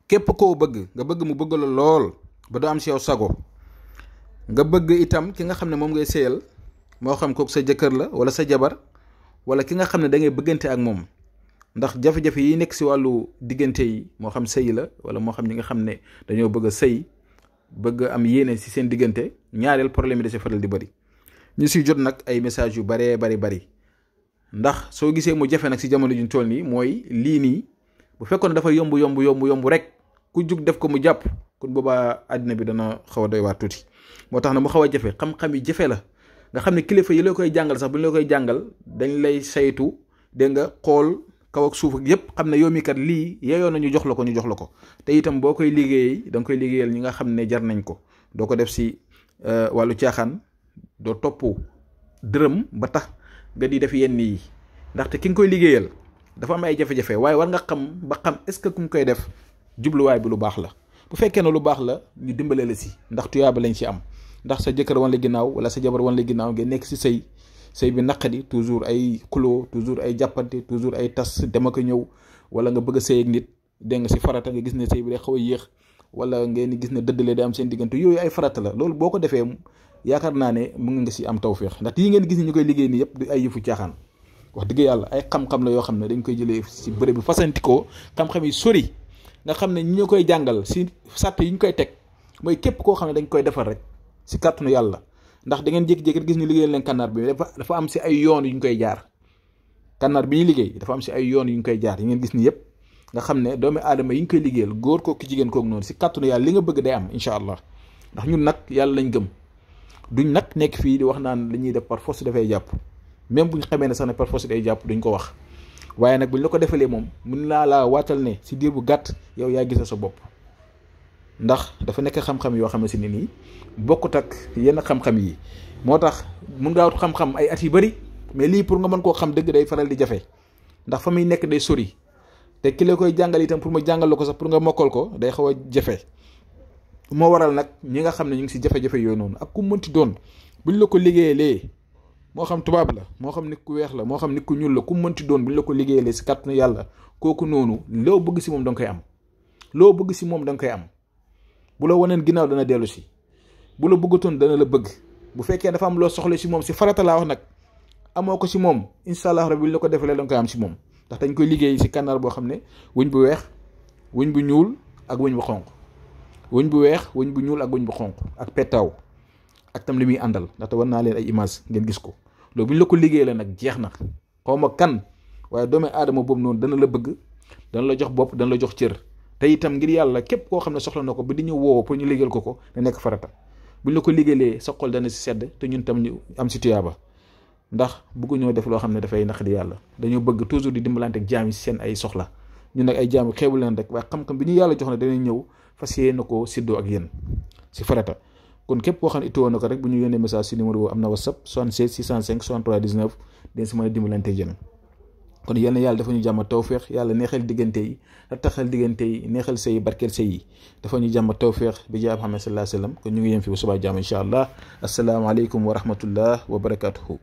képp koo bëgg nga bëgg mu bëgg la lool ba doo am si yow sago nga bëgg itam ki nga xam ne moom ngay sëyal moo xam kooku sa jëkkër la wala sa jabar wala ki nga xam ne da ngay bëggante ak moom ndax jafe-jafe yi nekk si wàllu diggante yi moo xam sëy la wala moo xam ñi nga xam ne dañoo bëgg a sëy bëgg am yéene si seen diggante ñaareel problème yi da si faral di bëri ñu siy jot nag ay message yu bari ndax soo gisee mu jafe nag si jamono juñ toll nii mooy lii nii bu fekkoon dafa yomb rek ku jug def ko mu jàpp kon boobaa àddina bi dana xaw a doy waar tuuti moo tax na mu xaw a jafe xam-xam yi jafe la nga xam ne kilifa yi la koy jàngal sax bu ñu la koy jàngal dañ lay saytu dégg nga xool kaw ak suuf ak yépp xam ne yow mi kat lii yeyoon na ñu jox la ko te itam boo koy liggéey da nga koy liggéeyal ñi nga xam ne jar nañ ko doo ko def si wàllu caaxaan doo topp dërëm ba tax nga di def yenn yi ndaxte ki nga koy liggéeyal dafa am ay jafe-jafe waaye war nga xam ba xam est-ce que ku nga koy def jubluwaay bi lu baax la bu fekkee ne lu baax la ñu dimbale la si ndax tuyaaba lañ ci am ndax sa jëkkër wan la ginnaaw wala sa jabar wan la ginnaaw ngeen nekk si sëy bi naqadi toujours ay xuloo toujours ay jàppante toujours ay tas dem ak ñëw wala nga bëgg a sëy ak nit dégg nga si farata nga gis ne sëy bi day xaw a yéex wala ngeen gis ne dëddale day am seen diggante yooyu ay farata la loolu boo ko defee yaakaar naa ne mu nga si am tawféex ndax yi ngeen gis ni ñu koy liggéey nii yëpp du ay yëfu caaxaan wax dëgg yàlla ay xam-xam la yoo xam ne dañ koy jëlee si bërëb bi fasantikoo xam-xam yi sori nga xam ne ñu koy jàngal si sàtt yi ñu koy teg mooy képp koo xam ne dañ koy defar rek si kàttanu yàlla ndax da ngeen jékki-jékki gis ñu liggéeyal leen kànnaar bi dafa am si ay yoon yu ñu koy jaar kànnaar bi ñuy liggéey dafa am si ay yoon yu ñu koy jaar yi ngeen gis ni yëpp nga xam ne doomi aadama yi ñu koy liggéeyal góor kooku jigéen kooku noonu si kàttanu yàlla li nga bëgg day am incha allah ndax ñun nag yàlla lañ gëm duñ nag nekk fii di wax naan li ñuy def par force dafay jàpp même buñ xamee ne sax ne par force day jàpp duñ ko wax waaye nag buñ la ko defalee moom mun laa waatal ne si diir bu gàtt yow yaa gisa sa bopp ndax dafa nekk xam-xam yoo xam ne si nii bokkut ak yenn xam-xam yi moo tax mun ngaa wut xam-xam ay at yu bëri mais lii pour nga mën koo xam dëgg day faral di jafe ndax fa muy nekk day sori te ki la koy jàngal itam pour mu jàngal la ko sax pour nga mokkal ko day xaw a jafe moo waral nag ñi nga xam ne ñu ngi si jafe-jafe yooyu noonu ak ku mënti doon buñ la ko liggéeyalee moo xam tubaab la moo xam nit ku weex la moo xam nit ku ñuul la ku mënti doon buñ la ko liggéeyalee si kàttanu yàlla kooku noonu loo bëgg si moom da nga koy am loo bëgg si moom da nga koy am bu la waneen ginnaaw dana dellu si bu la bëggatoon dana la bëgg bu fekkee dafa am loo soxla si moom si farata laa wax nag amoo ko si moom incha allah rabbi buñ la ko defalee da nga koy am si moom ndax dañ koy liggéey si kànnaar boo xam ne wëñ bu weex wëñ bu ñuul ak wëñ bu xonq wëñ bu weex wëñ bu ñuul ak wëñ bu xonq ak pettaaw ak tam li muy àndal ndaxte war naa leen ay image ngeen gis ko loolu bu ñu la ko liggéey la nag jeex na xaw ma kan waaye doomu aadama boobu noonu dana la bëgg dana la jox bopp dana la jox cër te itam ngir yàlla képp koo xam ne soxla na ko ba di ñu woo pour ñu liggéeyal ko na nekk farata bu ñu la ko liggéeylee sa xol dana si sedd te ñun tam ñu am si tuyaaba ndax bëgguñoo def loo xam ne dafay naqadi yàlla dañoo bëgg toujours di dimbalante ak jaam yi si seen ay soxla ñun nag ay jaam xeebu leen rek waaye xam-xam bi ñu yàlla jox na danañ ñëw fas yéene ko séddoo ak yéen si farata kon képp koo xam ne itoo na ko rek bu ñu yónnee message si numéro boobu am na whatsapp 76 605 63 19 den si mën a dimbalante jën kon yal na yàlla dafa ñu jàmm tawféex yàlla neexal diggante yi taxal diggante yi neexal sëy yi barkeel sëy yi dafa ñu jàmm tawféex bi jaay Muhammad sallallahu alayhi wa sallam kon ñu ngi yem fi bu subaa jàmm incha allah asalaamaaleykum wa rahmatullah wa barakatuhu